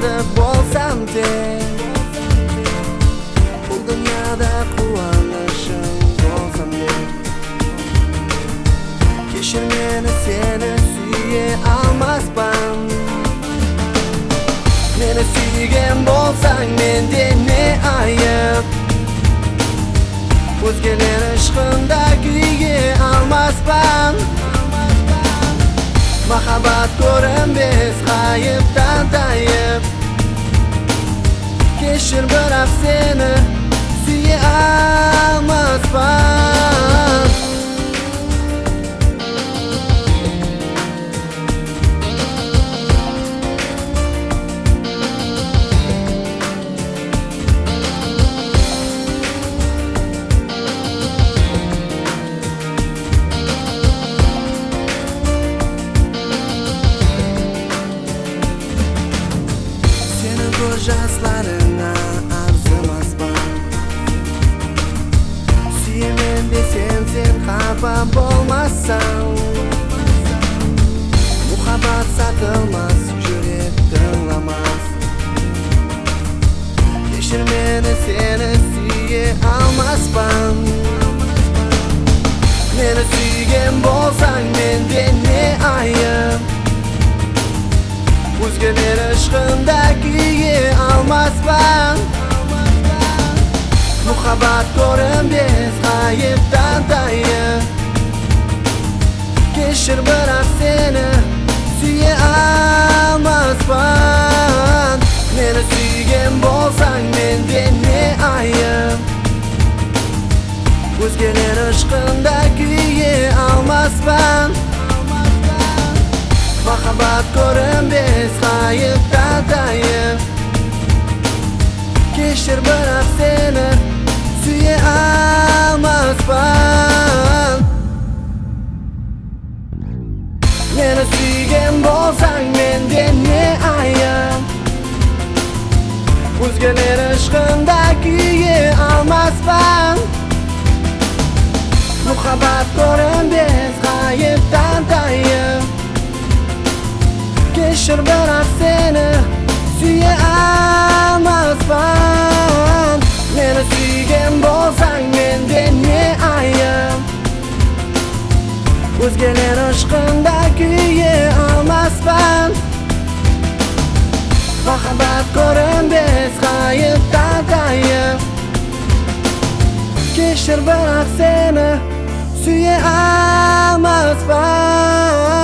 Sodiq bo'lsam teng, bu dunyoda quvonishim bo'lsam deb. Kechir meni, seni suya olmasman. Meni suygan bo'lsang menda ne ayb? O'zgalar ishqimda kuya olmasman. Muhabbat ko'rinmas g'ayibdan tayib. Kechir biroq seni suya olmasman. Жасларыңа арзымаспан. Сүйемін десем сен қапа болмасаң. Muhabbat сатылмас, жүрек тыңламас. Кешір мені, сені сүйе алмаспан. Мені сүйген болсаң менде не айып? O'zgalar ishqimda kuya olmasman. Muhabbat ko'rinmas g'ayibdan tayib. Kechir biroq seni suya olmasman. Meni suygan bo'lsang menda ne ayb? O'zgalar ishqimda kuya olmasman. Muhabbat ko'rinmas g'ayibdan tayib. Kechir biroq seni suya olmasman. Meni suygan bo'lsang menda ne ayb? O'zgalar ishqimda kuya olmasman. Muhabbat ko'rinmas g'ayibdan tayib. Kechir biroq seni suya olmasman. Meni suygan bo'lsang menda ne ayb? O'zgalar ishqimda kuya olmasman. Muhabbat ko'rinmas g'ayibdan tayib. Kechir biroq seni suya olmasman.